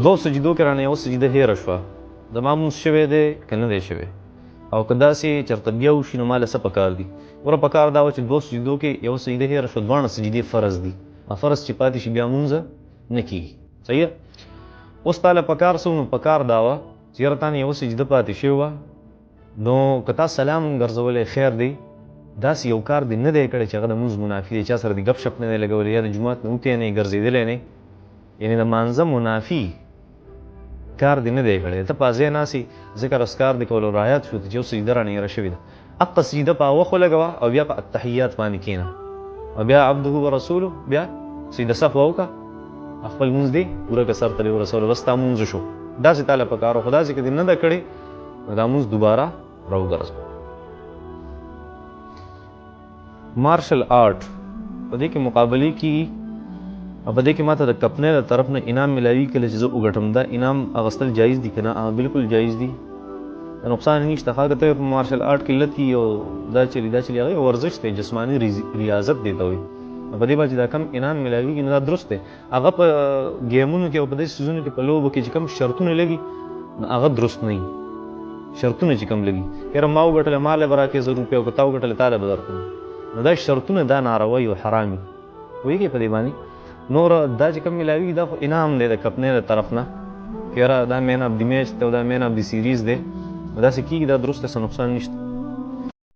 دوو سجدو کې رانه یوه سجده هېره شوه، زما لمونځ شوی دی که نه دی شوی؟ او که داسې چېرته بیا وشي نو ما له څه پکار دي؟ ګوره پکار دا وه چې دوو سجدو کې یوه سجده هېره شوه، دواړه سجدې فرض دي، فرض چې پاتې شي بیا لمونځ نه کېږي. صحیح ده؟ اوس تا له پکار څه وو؟ نو پکار دا وه چې یاره تا نه یوه سجده پاتې شوې وه، نو که تا سلام هم ګرځولی خیر دی، داسې یو کار دې نه دی کړی چې هغه د لمونځ منافي دی، چا سره دې ګپ شپ نه دی لګولی یا د جومات نه وتی نه یې، ګرځېدلی نه یې، یعنې د لمانځه منافي کار دې نه دی کړی. ته په ځای ناست یې، ذکر اذکار دې کول او رایاد شو چې یو سجده رانه هېره شوې ده، اقه سجده په هغه وخت ولګوه او بیا په التحیات باندې کښېنه او بیا عبده و رسوله، بیا سجده سهوه وکړه، خپل لمونځ دې پوره کړه، سر ته دې ورسولو، بس ستا لمونځ وشو. داسې تا له پکار و، خو داسې که دې نه ده کړې نو دا لمونځ دوباره راوګرځوه. مارشل آرټ په دې کې مقابلې کیږي او په دې کې ماته د کپنۍ له طرف نه انعام ملاوي کله چې زه وګټم، دا انعام اغستل جایز دي که نه؟ هغه بالکل جایز دي، د نقصان نشته. ښه که ته په مارشل آرټ کې لتي او دا چلی دا چلی، هغه یو ورزش دی، جسماني ریاضت دی ته وایي، نو په دې باندې دا کم انعام ملاویږي نو دا درست دی. هغه په ګیمونو کې او په داسې څیزونو کې، په لوبو کې چې کوم شرطونه لګي نو هغه درست نه وي. شرطونه چې کوم لګي، یاره ما وګټله ما له به راکړې 1000 روپۍ او که تا وګټله تا له به درکړم، نو دا شرطونه دا ناروا او حرام وي، پوهېږې په دې باندې؟ نور دا چې کوم ملاویږي دا خو انعام دی د کپنۍ له طرف نه چې یاره دا مین اف دي میچ دی او دا مین اف دي سیریز دی، نو داسې کېږي، دا درست دی، څه نقصان نشته.